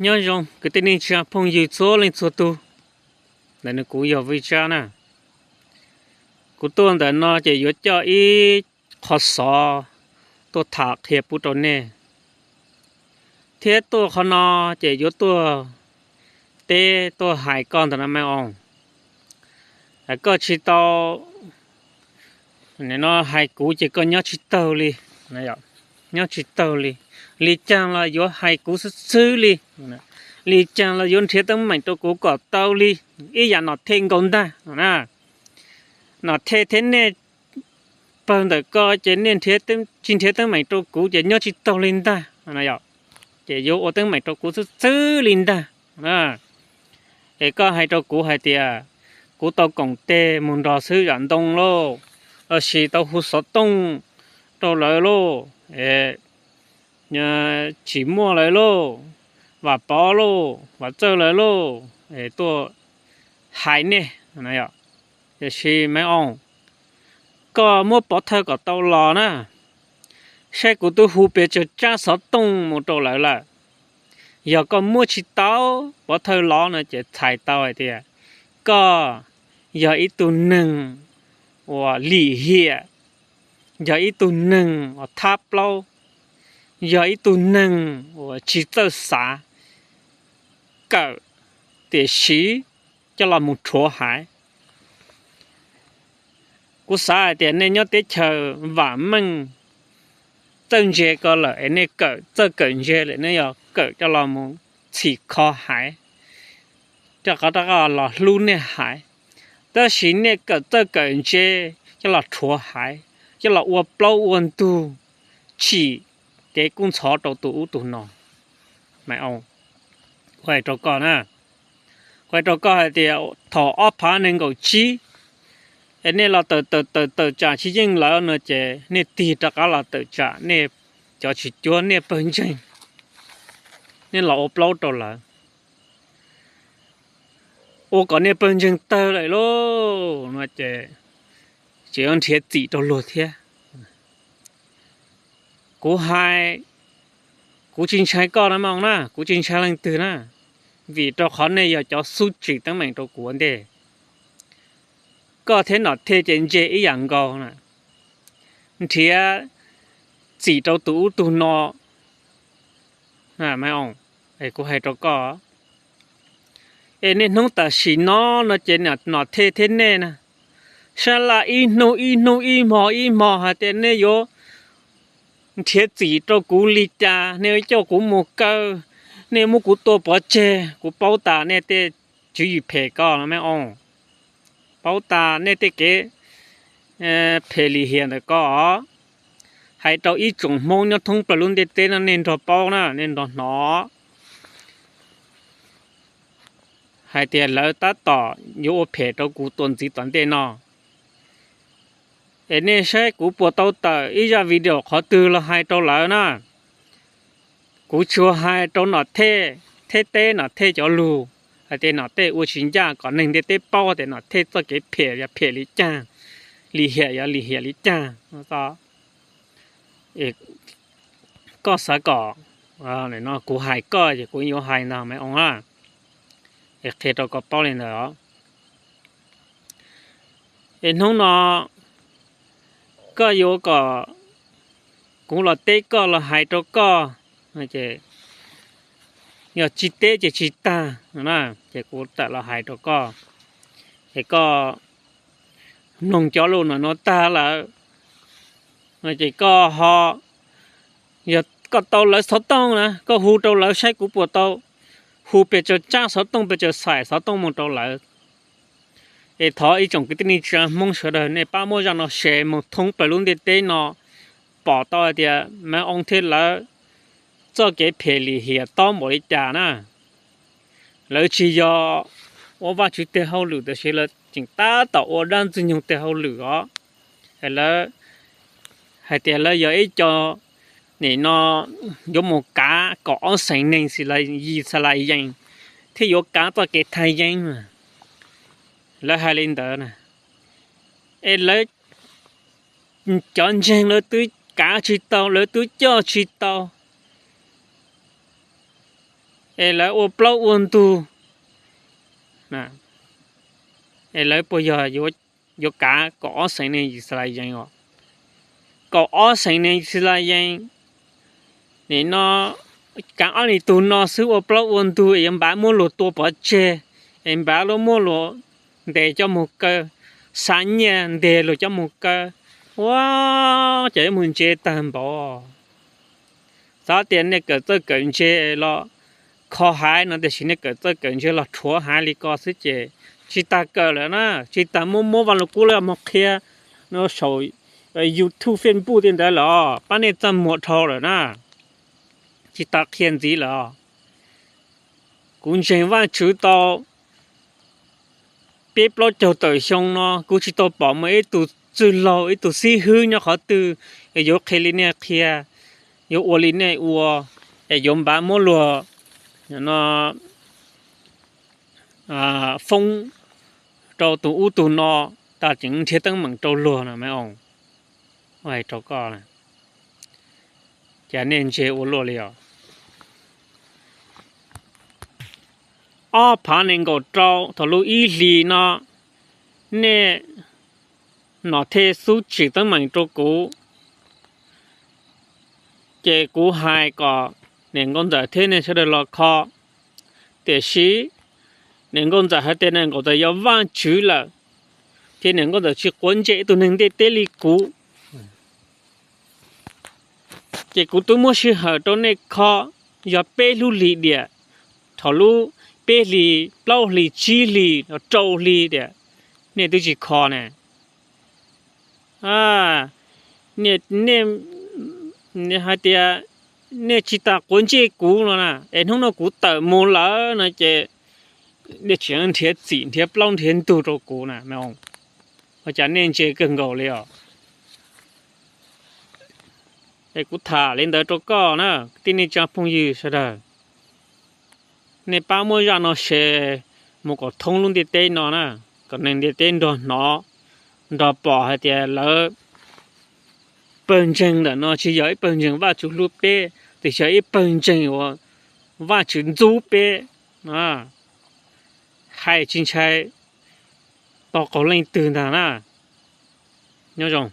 Nyob zoo kwv tij neej tsa phooj ywg txhua leej txhua tus, ntawm no kuv yog Vij Tsab na. Kuv tuaj ntawm no ces yuav coj ib qho xov tuaj tham qhia pub rau nej, thiab tuaj qhov no ces yuav tuaj teb tuaj hais koj ntawm no me oo. Koj tsis tau, no hais kuv ces koj nyob tsis taug li, nyob tsis taug li. Li caag los yuav hais kuv xwb xwb li, li caag los yuav nrhiav teeb meem rau kuv kom tau li. Ib yam Nom Thej nkaus ntag. Nom Thej thiab nej pawg ntawm ko ces nej tsis nrhiav teeb meem rau kuv ces nyob tsis taug li ntag. Ces yuav ua teeb meem rau kuv xwb xwb li ntag. Es koj hais rau kuv hais tias kuv tau koom tes mus nrog xwb Vam Ntoo lauj, lossis tau hu xov tooj rau lawv lauj, Tsim Muaj lawv lauj, Vam Pov lauj, Vam Txawj lawv lauj, tuaj hais nej. Tiam sis me oo, koj muab pov thawj kom tau los na, saib kuv twb hu pes tsawg tsab xov tooj mus rau lawv lawm. Yog koj muab tsis tau pov thawj los no ces txhais tau hais tias koj yog ib tug neeg uas lim hiam, yog ib tug neeg uas thab plaub, yog ib tug neeg uas tsis txawj xav, kawm tiam sis coj los mus rhuav haiv. Kuv xav hais tias nej nyob teb chaws vam meej txawj ntse ko lawm es nej kawm txawj kawm ntse lawm, nej yog kawm coj los mus txhim kho haiv, coj qhov rov qab los hlub nej haiv. Tab sis nej kawm txawj kawm ntse coj los rhuav haiv, coj los ua plaub ua ntug, tsim kev kub ntxhov rau tus ub tus no. Kuv hais rau koj na, kuv hais rau koj hais tias thaum ob phav nees nkaum tsib es nej los tawm tawm tawm tawm tsam tsis yeej lawv no ces nej tig rov qab los tawm tsam nej cov tsis cuab nej pawg ntseeg, nej los ua plaub rau lawv, ua kom nej pawg ntseeg tawg lawm lauj no ces tseem yuav nrhiav txim rau luag thiab. Kuv hais, kuv tsis ntshai koj na me oo na, kuv tsis ntshai leej twg na, vim rau qhov nej yog cov xub tsim teeb meem rau kuv ua ntej. Koj thiab Nom Thej ces ntse ib yam nkaus na, nrhiav txim rau tus ub tus no. Kuv hais rau koj, es niaj hnub tam sim no no ces Nom Thej thiab nej na, sab laj ib hnub ib hnub ib hmo ib hmo hais tias nej yuav nrhiav txim rau kuv li cas, nej yuav coj kuv mus kaw, nej muab kuv tua pov tseg, kuv paub tas nej tej tswv yim phem ko no me oo, paub tas nej tej kev phem lim hiam ntawm ko os. Hais rau ib tsoom Hmoob nyob thoob plaws lub ntiaj teb no nej nrog paub na, nej nrog hnov hais tias lawv tab tom yuav ua phem rau kuv tuam ntxiv tom ntej no. Es nej saib kuv puas tau tawm ib zaj video qhov twg los hais rau lawv na. Kuv tsuas hais rau Nom Thej, Thej teb Nom Thej cov lus hais tias Nom Thej ua tsis ncaj kom neeg ntiaj teb paub tias Nom Thej txoj kev phem yog phem li cas, lim hiam yog lim hiam li cas. Koj xav kom kuv hais koj ces kuv yuav hais ntag me oo, es qhia rau koj paub li ntawd os. Es hnub no koj yuav kom kuv los teb koj los hais rau koj, yog tsis teb ces tsis tag, ces kuv tawm los hais rau koj, ces koj mloog cov lus no no tag lawm, ces koj ho, yog koj tau lawv xov tooj na, koj hu rau lawv saib kuv puas tau hu pes tsawg tsab xov tooj, pes tsawg xaim xov tooj mus rau lawv. Es thov ib tsoom kwv tij neej tsa Hmoob sawv daws nej pab muab zaj no share mus thoob plaws lub ntiaj teb no, pom tau hais tias me oo thiab lawv txoj kev phem lim hiam tob npaum li cas na. Lawv tsis yog ua Vajtswv tes hauj lwm tab sis lawv tseem tab tom ua dab ntxwg nyoog tes hauj lwm os. Lawv hais tias lawv yog ib co nim no yuav mus kav kaum ob xeem neeg Yixalayees thiab yuav kav txoj kev thaj yeeb. Lawv hais li ntawd na, es lawv cov ntseeg lawv twb kav tsis tau, lawv twb coj tsis tau. es lawv ua plaub ua ntug, es lawv puas yog yuav kav kaum ob xeem neeg Yixalayees os? Kaum ob xeem neeg Yixalayees, nim no kav ob li tug no xwb ua plaub ua ntug es yuav npav muab luag tua pov tseg, es npav luag muab luag ntes coj mus kaw, xa nyiaj ntes luag coj mus kaw. Ua, ces yuav mus ntse tag npaum. Xav tias nej kawm txawj kawm ntse los kho haiv no, tiam sis nej kawm txawj kawm ntse los rhuav haiv li ko xwb ces tsis tas kawm lawm na, tsis tas muab muab Vaj Lug Kub los mus qhia saum YouTube, Facebook tej ntawd lawm os, pab nej txaj muag dhau lawm na, tsis tas qhia ntxiv lawm os. Kuv ntseeg Vajtswv tau peb plaub caug tawm xyoo no kuv tsis tau pom muaj ib tug txwj laug ib tug xib hwb nyob qhov twg es yuav qhia li nej qhia, yuav ua li nej ua, es yuav npav muab luag no foob rau tus ub tus no, tas tseem nrhiav teeb meem rau luag no me os. Hais rau koj, cas nej ntse ua luaj li os? Ob phav nees nkaum rau thaum lub ib hlis no, nej nom thej xub tsim teeb meem rau kuv, ces kuv hais kom niam nkauj ntxawm thiab nej sawv daws los kho. Tiam sis niam nkauj ntxawm hais tias niam nkauj ntxawm yog Vajtswv lawm, thiab niam nkauj ntxawm tsis quav ntsej ib tug neeg ntiaj teb li kuv. Ces kuv twb muab sij hawm rau nej kho yog peb lub hlis diam, thaum lub peb hlis, plaub hlis, tsib hlis, rau hli tiam, nej twb tsis kho ne. Hais tias nej tsis tas quav ntsej kuv no na, es hnub no kuv tawm mus lawm no ces nej tseem nrhiav txim nrhiav plaub nrhiav ntug rau kuv na. Ua cas nej ntse kawg nkaus li os? Es kuv tham li ntawd rau koj na, tij neej tsa phooj ywg sawv daws, nej pab muab zaj no share mus kom thoob lub ntiaj teb no na, kom neeg ntiaj teb nrog hnov, nrog pom hais tias lawv pawg ntseeg ntawm no tsis yog ib pawg ntseeg Vajtswv hlub peb, tiam sis yog ib pawg ntseeg uas Vajtswv ntxub peb. Hais tsis ntshai tau qaug leej twg ntag na. Nyob zoo.